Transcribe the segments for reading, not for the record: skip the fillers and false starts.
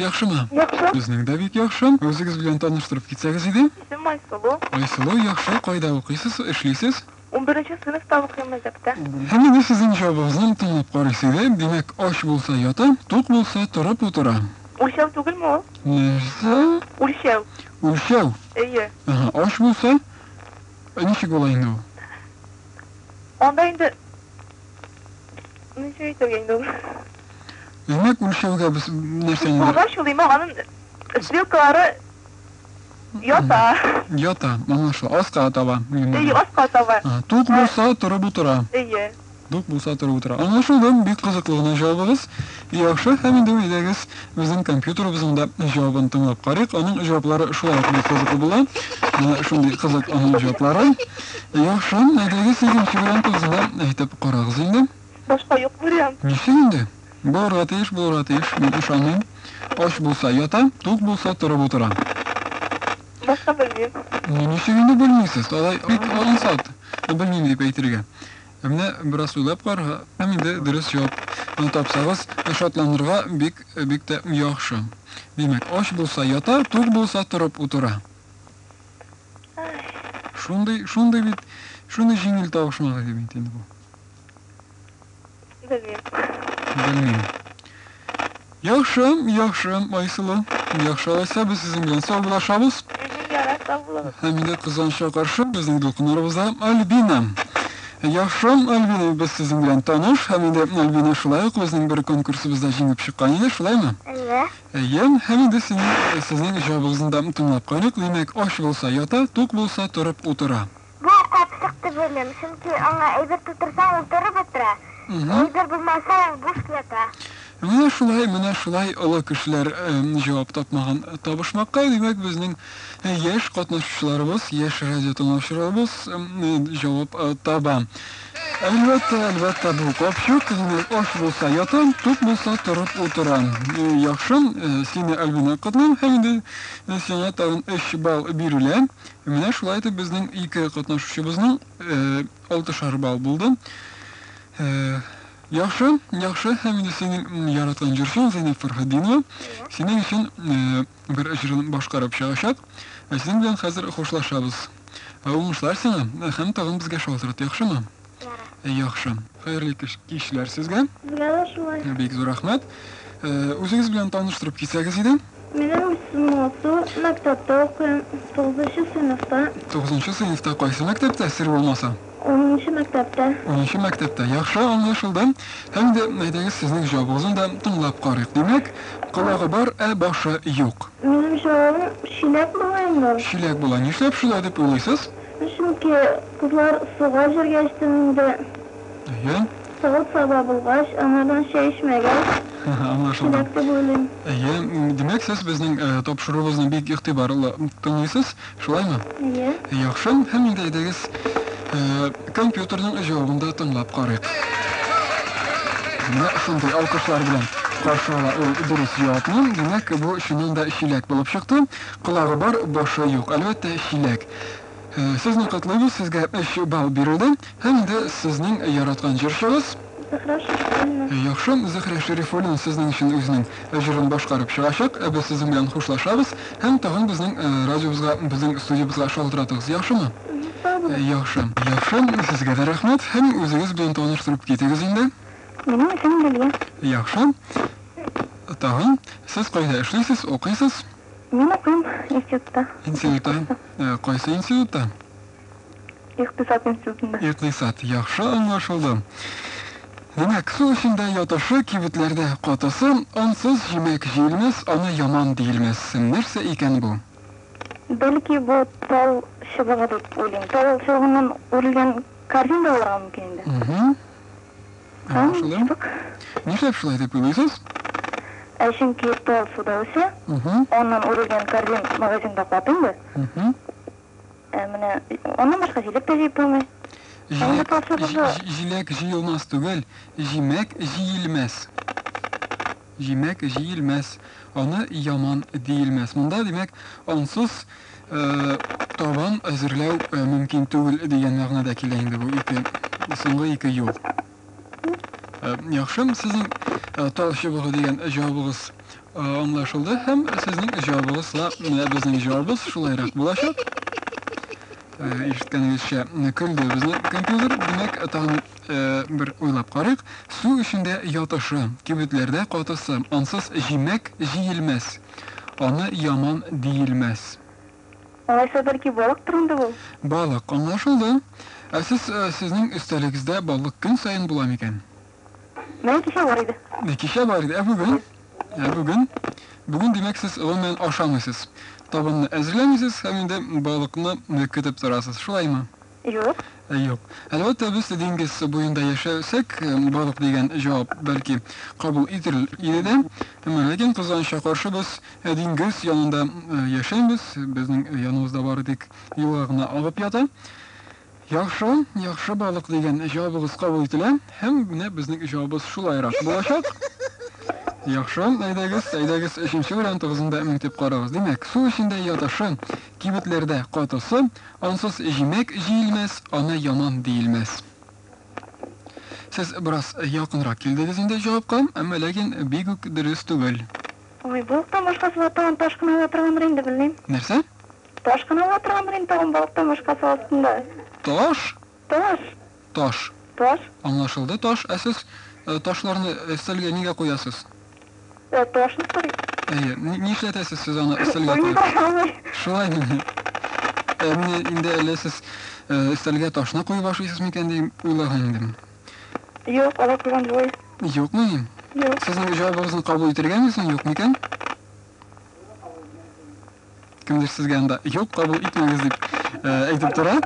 Яхшымы? Яхшы. Безнең дә бик яхшы. Үзегез белән таныштырып китсәгез иде. Исемем Айсылу. Айсылу, яхшы. Кайда укыйсыз, эшлисез? Унберенче сыйныфта укыйм мәктәптә. Һәм инде сезнең җавабыгызны тыңлап карыйсы иде. Димәк, ач булса ята, тук булса торып утыра. Үлчәү түгелме ул? Нәрсә? Үлчәү. Үлчәү? Әйе. Әһә, ач булса, ничек була инде ул? Анда инде ничек әйтергә инде ул? Димәк, үлчәүгә без нәрсәне Булгач ул имәк аның стрелкалары ята. Ята, аңлашыла. Аска таба. Әйе, аска таба. Тук булса, торып утыра. Әйе. Тук булса, торып утыра. Аңлашылды, бик кызыклы гына җавабыгыз. Яхшы, һәм инде әйдәгез, безнең компьютерыбызның да җавабын тыңлап карыйк. Аның җаваплары шулай ук бик кызыклы була. Менә шундый кызык аның җаваплары. Яхшы, әйдәгез, икенче вариантыгызны да әйтеп карагыз инде. Башка юк вариант. Ничек инде? Булырга тиеш, булырга тиеш, мин ышанмыйм. Ач булса ята, тук булса торып утыра. Башка белмим. Ну ничек инде белмисез? Алай бик ансат белмим дип әйтергә. Ә менә бераз уйлап карарга һәм инде дөрес җавапны тапсагыз, шатланырга бик, бик тә яхшы. Димәк, ач булса ята, тук булса торып утыра. Шундый, шундый бит, шундый җиңел табышмак иде бит инде бу. Белмим. Белмим. Яхшы, яхшы, Айсылу. Яхшы, алайса без сезнең белән саубуллашабыз. Ярар, сау булыгыз. Һәм инде кызганычка каршы, безнең дулкыннарыбызда Альбина. Яхшы, Альбина, без сезнең белән таныш, һәм инде Альбина шулай ук безнең бер конкурсыбызда җиңеп чыккан иде, шулаймы? Әйе. Әйе, һәм инде синең, сезнең җавабыгызны да тыңлап карыйк. Димәк, ач булса ята, тук булса торып утыра. Бу капчык дип уйлыйм, чөнки аңа әйбер тутырсаң, ул торып утыра, әйбер булмаса, ул буш ята. Менә шулай, менә шулай олы кешеләр җавап тапмаган табышмакка, димәк, безнең яшь катнашучыларыбыз, яшь радио тыңлаучыларыбыз җавап таба. Әлбәттә, әлбәттә, бу капчык, димәк, аш булса ята, тук булса торып утыра. Яхшы, сине, Альбина, котлыйм, һәм инде сиңа тагын өч балл бирелә. Менә шулай итеп безнең ике катнашучыбызның алтышар балл булды. Яхшы, яхшы. Һәм инде синең яраткан җырчың Зәйнәб Фәрхетдинова синең өчен бер җырын башкарып чыгачак. Ә синең белән хәзер хушлашабыз. Уңышлар сиңа һәм тагын безгә шалтырат, яхшымы? Яхшы. Хәерле кичләр сезгә. Сезгә дә шулай. Бик зур рәхмәт. Үзегез белән таныштырып китсәгез иде. Минем исемем Алсу, мәктәптә укыйм, тугызынчы сыйныфта. Тугызынчы сыйныфта кайсы мәктәптә, сер булмаса? Унынчы мәктәптә. Унынчы мәктәптә. Яхшы, аңлашылды. Һәм инде, әйдәгез, сезнең җавабыгызны да тыңлап карыйк. Димәк, колагы бар, ә башы юк. Минем җавабым чиләк була инде. Чиләк була. Нишләп шулай дип уйлыйсыз? Чөнки кызлар суга җиргәчтен инде. Әйе. Савыт-саба булгач, аңардан чәй эчмәгәч, Аңлашылды. кирәк дип уйлыйм. Әйе, димәк, сез безнең тапшыруыбызны бик игътибарлы тыңлыйсыз, шулаймы? Әйе. Яхшы, һәм инде әйдәгез, компьютерның җавабын да тыңлап карыйк. Менә шундый алкышлар белән каршы ала ул дөрес җавапны. Димәк, бу чыннан да чиләк булып чыкты. Колагы бар, башы юк. Әлбәттә, чиләк. Сезне котлыйбыз, сезгә өч балл бирелде. Һәм инде сезнең яраткан җырчыгыз. Зөһрә Шәрифуллина. Яхшы, Зөһрә Шәрифуллина сезнең өчен үзенең җырын башкарып чыгачак. Ә без сезнең белән хушлашабыз һәм тагын безнең радиобызга, безнең студиябезгә шалтыратыгыз, яхшымы? Сау булыгыз. Яхшы. Яхшы, сезгә дә рәхмәт. Һәм үзегез белән таныштырып китегез инде. Минем исемем Лилия. Яхшы. Тагын, сез кайда эшлисез, укыйсыз? Мин укыйм институтта. Институтта. Кайсы институтта? Икътисад институтында. Икътисад. Яхшы аңлашылды. Димәк, су эчендә ятышы, кибетләрдә катысы, ансыз җимәк җыелмас, аны яман диелмәс. Нәрсә икән бу? Бәлки бу тал чыбыгы дип уйлыйм. Тал чыбыгыннан үрелгән корзина да булырга мөмкин инде. Угу. Һәм Аңлашылды. чыбык. Нишләп шулай дип уйлыйсыз? Ә чөнки тал суда үсә, аннан үрелгән корзин магазинда каты инде. Угу. Ә менә аннан башка җиләк тә җыеп булмый. Ә инде Җиләк, тал чыбыгы җиләк җыелмас түгел, җимәк җиелмәс. Җимәк җиелмәс, аны яман диелмәс. Монда, димәк, ансыз табан әзерләү мөмкин түгел дигән мәгънәдә килә инде бу ике, соңгы ике юл. Яхшы, сезнең тал чыбыгы дигән җавабыгыз Аңлашылды. Һәм сезнең җавабыгыз да, менә безнең җавабыбыз шулайрак булачак. Ишеткәнегезчә, көлде безнең компьютер. Димәк, тагын бер уйлап карыйк. Су эчендә ятышы, кибетләрдә катысы, ансыз җимәк җиелмәс. Аны яман диелмәс. Алайса, бәлки, балыктыр инде бу? Балык, аңлашылды. Ә сез, сезнең өстәлегездә балык көн саен була микән? Менә кичә бар иде. Кичә бар иде. Ә бүген? Ә бүген? Бүген, димәк, сез гомумән ашамыйсыз. Табынны әзерләмисез һәм инде балыкны көтеп торасыз. Шулаймы? Юк. Юк. Әлбәттә, без диңгез буенда яшәсәк, балык дигән җавап, бәлки, кабул ителер иде дә. Әмма ләкин, кызганычка каршы, без диңгез янында яшәмибез. Безнең яныбызда бары тик елга гына агып ята. Яхшы, яхшы балык дигән җавабыгыз кабул ителә һәм менә безнең җавабыбыз шулайрак булачак. Яхшы, әйдәгез, әйдәгез, өченче вариантыгызны да меңтеп карагыз. Димәк, су эчендә ятышы, кибетләрдә катысы, ансыз җимәк җиелмәс, аны яман диелмәс. Сез бераз якынрак килдегез инде җавапка, әмма ләкин бик үк дөрес түгел. Ой, балыктан башкасы да тагын таш кына була торгандыр инде, белмим. Нәрсә? Таш кына була торгандыр инде тагын балыктан башка су астында. Таш? Таш. Таш. Таш. Аңлашылды, таш. Ә сез ташларны өстәлгә нигә куясыз? Ташны куй. Әйе, нишләтәсез сез аны өстәлгә куеп? Шулаймыни? Ә менә инде әллә сез өстәлгә ташны куеп ашыйсыз микән дип уйлаган идем. Юк, алай куйган юк. Юкмыни? Юк. Сезнең җавабыгызны кабул итергәме соң, юк микән? Кемдер сезгә анда юк, кабул итмәгез дип әйтеп тора.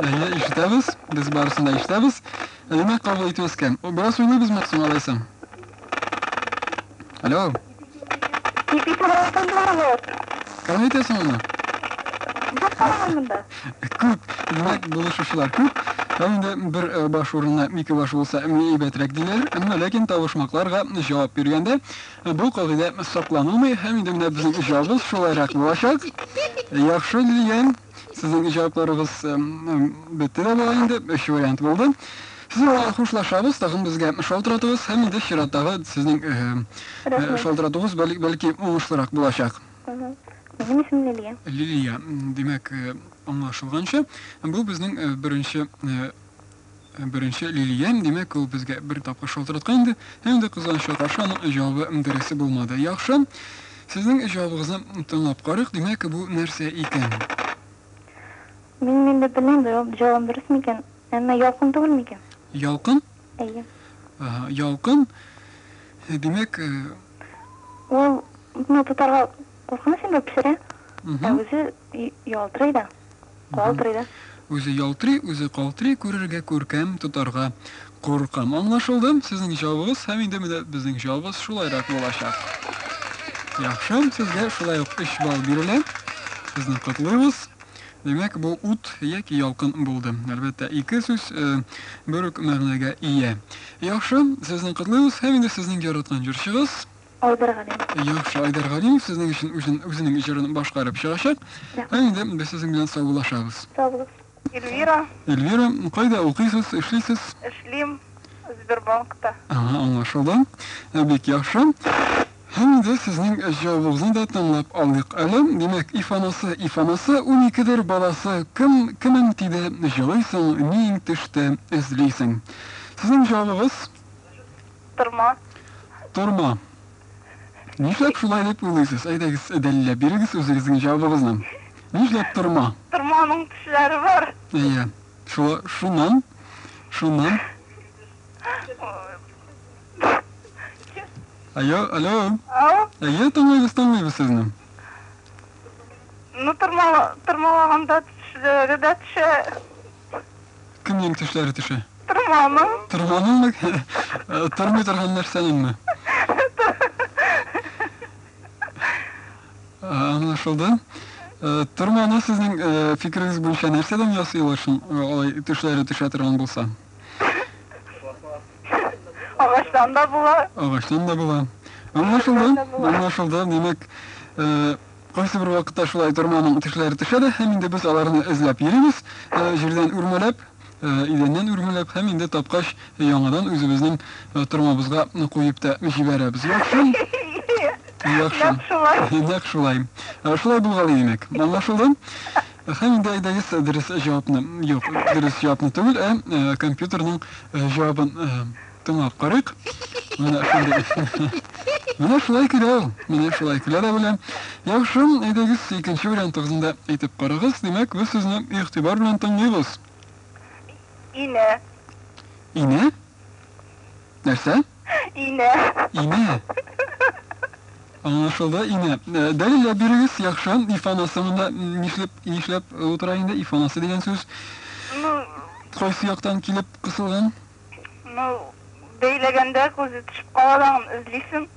Әйе, ишетәбез. Без барысын да ишетәбез. Димәк, кабул итмәскә. Бераз уйлыйбызмы соң алайса? Алло. Кем әйтәсең аны? Күп. Димәк, булышучылар күп. Һәм инде бер баш урынына ике баш булса, әйбәтрәк диләр. Әмма ләкин табышмакларга җавап биргәндә Бу кагыйдә сакланылмый һәм инде менә безнең җавабыбыз шулайрак булачак. Яхшы, Лилия, сезнең җавапларыгыз бетте дә була инде, өч вариант булды. Сезнең белән хушлашабыз, тагын безгә шалтыратыгыз һәм инде чираттагы сезнең шалтыратуыгыз бәлки уңышлырак булачак. Минем исемем Лилия. Лилия, димәк, аңлашылганча, бу безнең беренче Беренче Лилия, димәк, ул безгә бер тапкыр шалтыраткан инде. Һәм инде кызганычка каршы, аның җавабы дөресе булмады. Яхшы. Сезнең җавабыгызны тыңлап карыйк. Димәк, бу нәрсә икән? Мин инде белмим, җавабым дөрес микән, әмма ялкын түгел микән? Ялкын? Әйе. Ага, ялкын. Димәк, Ул, ну, тотарга куркыныч инде, пешерә. Ә үзе ялтырый да. Калтырый да. Үзе ялтырый, үзе калтырый, күрергә күркәм, тотарга куркам. Аңлашылды сезнең җавабыгыз һәм инде менә безнең җавабыбыз шулайрак булачак. Яхшы, сезгә шулай ук 3 балл бирелә. Сезне котлыйбыз. Димәк, бу ут яки ялкын булды. Әлбәттә, ике сүз бер үк мәгънәгә ия. Яхшы, сезне котлыйбыз һәм инде сезнең яраткан җырчыгыз Айдар Галимов. Яхшы, Айдар Галимов сезнең өчен үзен, үзенең җырын башкарып чыгачак. Һәм инде без сезнең белән саубуллашабыз. Сау булыгыз. Эльвира. Эльвира, кайда укыйсыз, эшлисез? Эшлим Сбербанкта. Ага, аңлашылды. Бик яхшы. Һәм инде сезнең җавабыгызны да тыңлап алыйк әле. Димәк, ифанасы, ифанасы, уникедер баласы, кем, кемең тиде, җылыйсың, ниең төште, эзлисең. Сезнең җавабыгыз? Торма. Торма. Нишләп шулай дип уйлыйсыз? Әйдәгез, дәлилләп бирегез үзегезнең җавабыгызны. Нишләп торма? Торманың тешләре бар. Әйе. Шула, шуннан? Шуннан? Алло, алло. Ау. Әйе, тыңлыйбыз, тыңлыйбыз сезне. Ну, тормала, тормалаганда тешләре дә төшә. Кемнең тешләре төшә? Торманың. Торманыңмы? Тормый торган нәрсәнеңме? Аңлашылды. Торманы сезнең фикерегез буенча нәрсәдән ясыйлар шул алай тешләре төшә торган булса? Агачтан да була. Агачтан да була. Аңлашылды. Аңлашылды. Димәк, Кайсы бер вакытта шулай торманың тешләре төшә дә, һәм инде без аларны эзләп йөрибез, җирдән үрмәләп, идәннән үрмәләп һәм инде тапкач, яңадан үзебезнең тормабызга куеп та җибәрәбез. Яхшы. Яхшы. Нәкъ шулай. Нәкъ шулай. Шулай булгалый, димәк. Аңлашылды. Һәм инде әйдәгез дөрес җавапны, юк, дөрес җавапны түгел, ә компьютерның җавабын тыңлап карыйк. Менә шундый. Менә шулай көлә ул. Менә шулай көлә дә белә. Яхшы, әйдәгез икенче вариантыгызны да әйтеп карагыз. Димәк, без сезне игътибар белән тыңлыйбыз. Инә. Инә? Нәрсә? Инә. Инә. Аңлашылды, инә. Дәлилләп бирегез, яхшы. Ифанасы монда нишләп, нишләп утыра инде? Ифанасы дигән сүз. Ну, Кайсы яктан килеп кысылган? Ну, бәйләгәндә күзе төшеп кала да, аны эзлисең.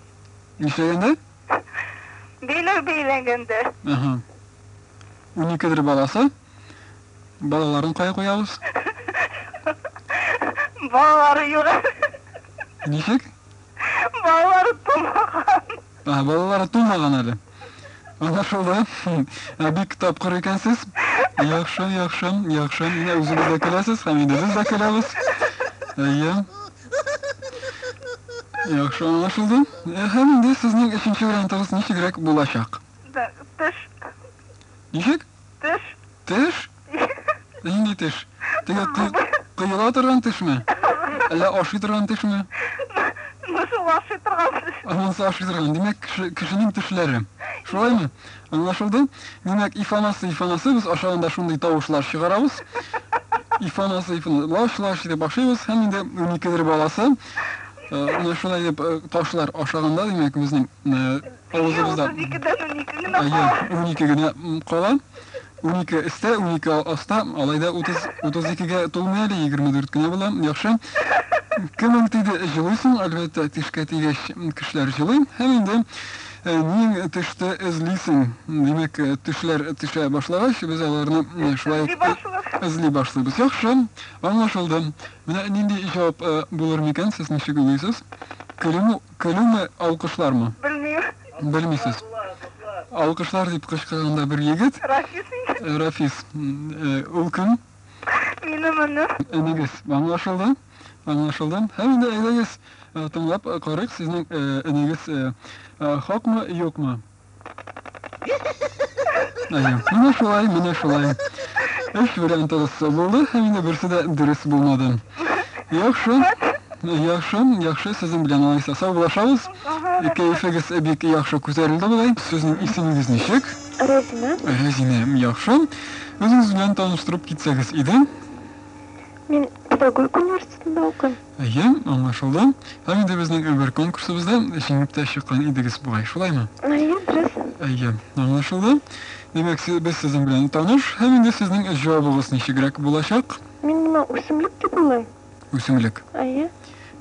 Нишләгәндә? Бәйләү бәйләгәндә. Ага. Уникедер баласы. Балаларын кая куябыз? Балалары юк әле. Ничек? Балалары тумаган. А, балалары тумаган әле. Аңлашылды. Ә, бик тапкыр икәнсез. Яхшы, яхшы, яхшы. Менә үзегез дә көләсез һәм инде без дә көләбез. Әйе. Яхшы аңлашылды. Ә, һәм инде сезнең өченче вариантыгыз ничегрәк булачак? Теш. Ничек? Теш. Теш? Нинди теш? Теге кыела торган тешме? Әллә ашый торган тешме? Ну, шул ашый торган теш. Анысы ашый торган. Димәк, кеше, кешенең тешләре. Шулаймы? Аңлашылды? Димәк, ифанасы, ифанасы, без ашаганда шундый тавышлар чыгарабыз. Ифанасы, ифанасы, лаш-лаш итеп ашыйбыз һәм инде уникедер баласы. Менә шулай дип ташлар ашаганда, димәк, безнең Авызыбызда. 32-дән 12 генә кала. Әйе, 12 генә кала. 12 өстә, 12 аста, алай да 30, 32-гә тулмый әле, 24 кенә була. Яхшы. Кемең тиде, җылыйсың, әлбәттә, тешкә тигәч, кешеләр җылый. Һәм инде ниң төште эзлисең. Димәк, тешләр төшә башлагач, без аларны шулай ук эзли башлыйбыз. Яхшы, аңлашылды. Менә нинди җавап булыр микән, сез ничек уйлыйсыз? Көлүме, Көлүме, алкышлармы? Белмим. Белмисез. Алкышлар дип кычкырганда бер егет. Рафис инде. Рафис. Ул кем? Минем энем. Энегез. Аңлашылды. Аңлашылды. Һәм инде әйдәгез, тыңлап карыйк, сезнең энегез хакмы, юкмы? Әйе, менә шулай, менә шулай. Өч вариантыгыз булды, һәм инде берсе дә дөрес булмады. Яхшы, яхшы, яхшы, сезнең белән алайса саубуллашабыз. Кәефегез бик яхшы күтәрелде бугай. Сезнең исемегез ничек? Рәзинә. Рәзинә, яхшы. Үзегез белән таныштырып китсәгез иде. Мин педагогика университетында укыйм. Әйе, аңлашылды. Һәм инде безнең бер конкурсыбызда җиңеп тә чыккан идегез бугай, шулаймы? Әйе, дөрес. Әйе, аңлашылды. Димәк, без сезнең белән таныш, һәм инде сезнең җавабыгыз ничегрәк булачак? Мин моны үсемлек дип уйлыйм. Үсемлек. Әйе.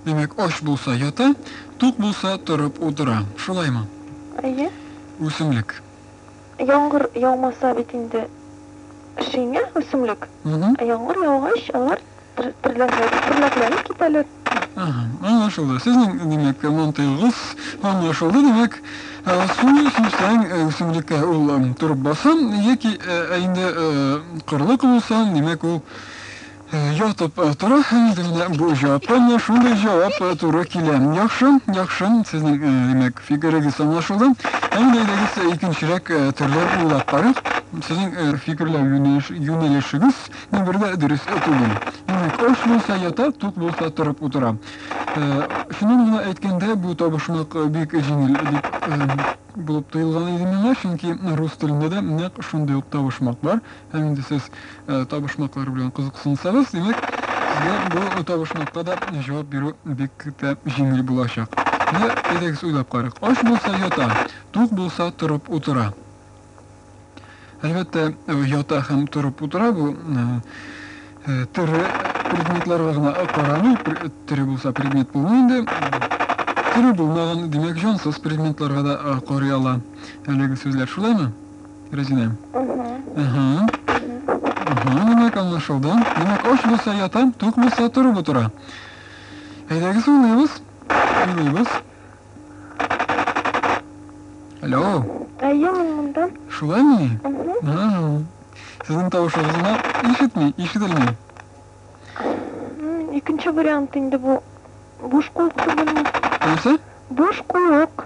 Димәк, ач булса ята, тук булса торып утыра, шулаймы? Әйе. Үсемлек. Яңгыр яумаса бит инде шиңә үсемлек. Ә яңгыр яугач, алар тернәкләнеп китәләр. Ага, аңлашылды. Сезнең, димәк, мантыйгыз аңлашылды. Димәк, су сипсәң, үсемлеккә ул торып баса, яки ә инде корылык булса, димәк, ул ятып тора. Һәм инде менә бу җавапка менә шундый җавап туры килә. Яхшы, яхшы, сезнең, димәк, фикерегез аңлашылды. Ә инде әйдәгез икенчерәк төрле уйлап карыйк. Сезнең фикерләү юнәлешегез бер дә дөрес түгел. Димәк, ач булса ята, тук булса торып утыра. Чынын гына әйткәндә, бу табышмак бик җиңел дип булып тоелган иде миңа, чөнки рус телендә дә нәкъ шундый ук табышмак бар. Һәм инде сез табышмаклар белән кызыксынсагыз, димәк, сезгә бу табышмакка да җавап бирү бик тә җиңел булачак. Менә әйдәгез уйлап карыйк. Ач булса ята, тук булса торып утыра. Әлбәттә, ята һәм торып утыра бу тере предметларга гына карамый, тере булса предмет булмый инде. Тере булмаган, димәк, җансыз предметларга да карый ала әлеге сүзләр. Шулаймы, Резинә? Ага. Ага, димәк, аңлашылды. Димәк, ач булса ята, тук булса торып утыра. Әйдәгез уйлыйбыз. Уйлыйбыз. Алло. Әйе, мин монда. Шулаймыни? Сезнең тавышыгыз гына ишетми, ишетелми. Икенче вариант инде бу. Буш куык түгелме? Нәрсә? Буш куык.